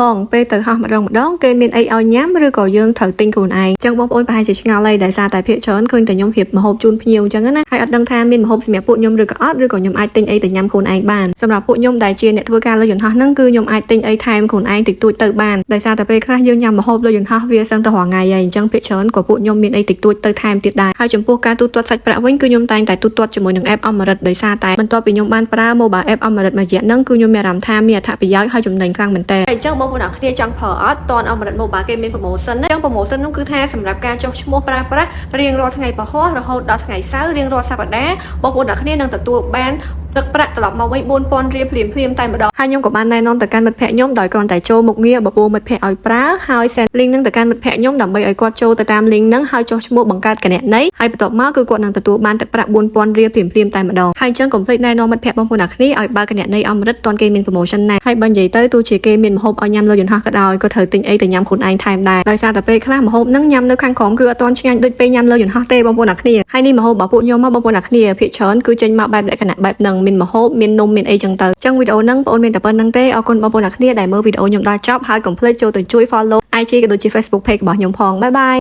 បងពេលទៅហោះម្ដងម្ដងគេមានអីឲ្យញ៉ាំឬក៏យើងត្រូវទិញខ្លួនឯងចឹងបងប្អូនប្រហែលជាឆ្ងល់ហើយដោយសារតែភាគច្រើនឃើញតែខ្ញុំរៀបម្ហូបជូនភ្ញៀវចឹងណាហើយអត់ដឹងថាមានម្ហូបសម្រាប់ពួកខ្ញុំឬក៏អត់ឬក៏ខ្ញុំអាចទិញអីទៅញ៉ាំខ្លួនឯងបានសម្រាប់ពួកខ្ញុំដែលជាអ្នកធ្វើការលើយន្តហោះហ្នឹងគឺខ្ញុំអាចទិញអីថែមខ្លួនឯងតិចតួចទៅបានដោយសារតែពេលខ្លះយើងញ៉ាំម្ហូបលើយន្តហោះវាសឹងតែរាល់ថ្ងៃហើយអញ្ចឹងភាគច្រើនក៏ពួកខ្ញុំមានអីតិចតួចទៅថែមទៀតដែរហើយចំពោះការទូទាត់សាច់ប្រាក់វិញគឺខ្ញុំតែងតែទូទាត់ជាមួយនឹង app អមរិតដោយសារតែបន្ទាប់ពីខ្ញុំបានប្រើ mobile app អមរិតមួយរយៈហ្នឹងគឺខ្ញុំមានអារម្មណ៍ថាមានអត្ថប្រយោជន៍ហើយចំណេញខ្លាំងមែនតើអញ្ចឹងបងប្អូនអរគ្នាចង់ប្រើអត់តនអមរិត mobile គេមាន promotion ណាអញ្ចឹង promotion នោះគឺថាសម្រាប់ការចុះឈ្មោះប្រើប្រាស់រៀងរាល់ថ្ងៃពហុរហូតដល់ថ្ងៃសៅរ៍រៀងរាល់សប្តាហ៍បងប្អូនអរគ្នានឹងទទួលបានទឹកប្រាក់ត្រឡប់មកវិញ4000រៀលភ្លាមភ្លាមៗតែម្ដងហើយខ្ញុំក៏បានណែនាំទៅកាន់មិត្តភ័ក្តិខ្ញុំដោយគ្រាន់តែចូលមុខងារបបួលមិត្តភ័ក្តិឲ្យប្រើហើយ send link នឹងទៅកាន់មិត្តភ័ក្តិខ្ញុំដើម្បីឲ្យគាត់ចូលទៅតាម link ហ្នឹងហើយចុះឈ្មោះបង្កើតគណនីហើយបន្ទាប់មកគឺគាត់នឹងទទួលបានទឹកប្រាក់4000រៀលភ្លាមភ្លាមៗតែម្ដងហើយអញ្ចឹងកុំភ្លេចណែនាំមិត្តភ័ក្តិបងប្អូនអរគ្នាឲ្យបើកគណនីអមរិតតន់គេមាន promotion ណាហើយបើនិយាយទៅទោះជាគេមានម្ហូបឲ្យញ៉ាំលើយន្តហោះក៏ដោយក៏ត្រូវទិញអីទៅញ៉ាំខ្លួនឯងថែមដែរដោយសារតែពេលខ្លះម្ហូបហ្នឹងញ៉ាំនៅខាងក្រោមគឺអត់ទាន់ឆ្ងាញ់ដូចពេលញ៉ាំលើយន្តហោះទេបងប្អូនអរគ្នាហើយនេះម្ហូបរបស់ពួកខ្ញុំមកបងប្អូនអរគ្នាភាគច្រើនគឺចេញមកបែបលក្ខណៈបែបហ្នឹងមានម្ហូបមាននំមានអីចឹងទៅចឹងវីដេអូហ្នឹងបងប្អូនមានតែប៉ុណ្្នឹងទេអរគុណបងប្អូនអរគ្នាដែលមើលវីដេអូខ្ញុំដល់ចប់ហើយកុំភ្លេចចូលទៅជួយ follow IG ក៏ដូចជា Facebook page របស់ខ្ញុំផង bye bye.